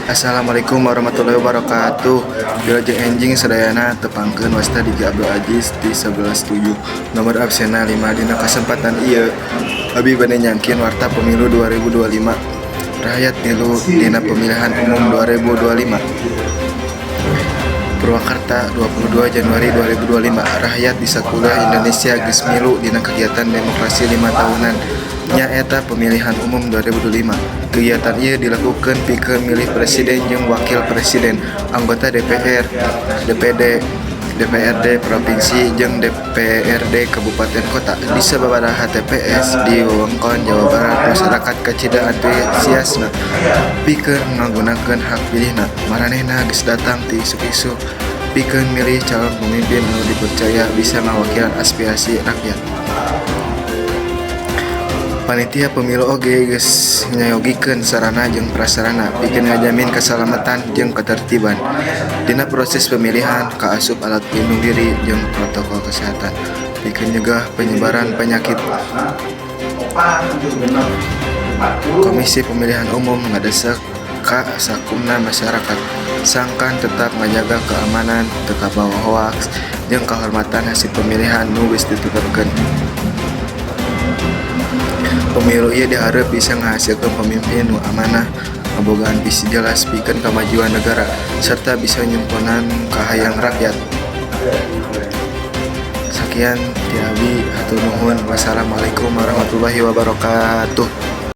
Assalamualaikum warahmatullahi wabarakatuh. Wilujeng enjing sadayana, tepangkeun wasta Diki Abdul Aziz di 11.7, nomor absenna 5. Dina kasempatan ieu abi bade nyangkin warta pemilu 2025. Rakyat milu dina pemilihan umum 2025. Purwakarta, 22 Januari 2025. Rakyat di sakuliah Indonesia geus milu dina kegiatan demokrasi 5 tahunan, nyaeta pemilihan umum 2025. Kegiatan ieu dilakukeun pikeun milih presiden jeung wakil presiden, anggota DPR, DPD, DPRD provinsi jeung DPRD kabupaten kota. Di sababaraha TPS di wewengkon Jawa Barat, masyarakat kacida antusiasna pikeun ngagunakeun hak pilihna. Maranehna geus datang ti isuk-isuk pikeun milih calon pemimpin anu dipercaya bisa ngawakilan aspirasi rakyat. Panitia pemilu oge geus nyayogikeun sarana jeung prasarana pikeun ngajamin kasalamatan jeung ketertiban dina proses pemilihan, kaasup alat pelindung diri jeung protokol kesehatan pikeun nyegah penyebaran penyakit. Komisi Pemilihan Umum ngadesek ka sakumna masyarakat sangkan tetap ngajaga keamanan, teu kabawa hoaks, jeung kahormatan hasil pemilihan nu geus ditetepkeun. Pemilu ieu diharep bisa ngahasilkeun pemimpin nu amanah, ngabogaan visi jelas pikeun kamajuan negara, serta bisa nyumponan kahayang rakyat. Sakian ti abi, hatur nuhun. Wassalamualaikum warahmatullahi wabarakatuh.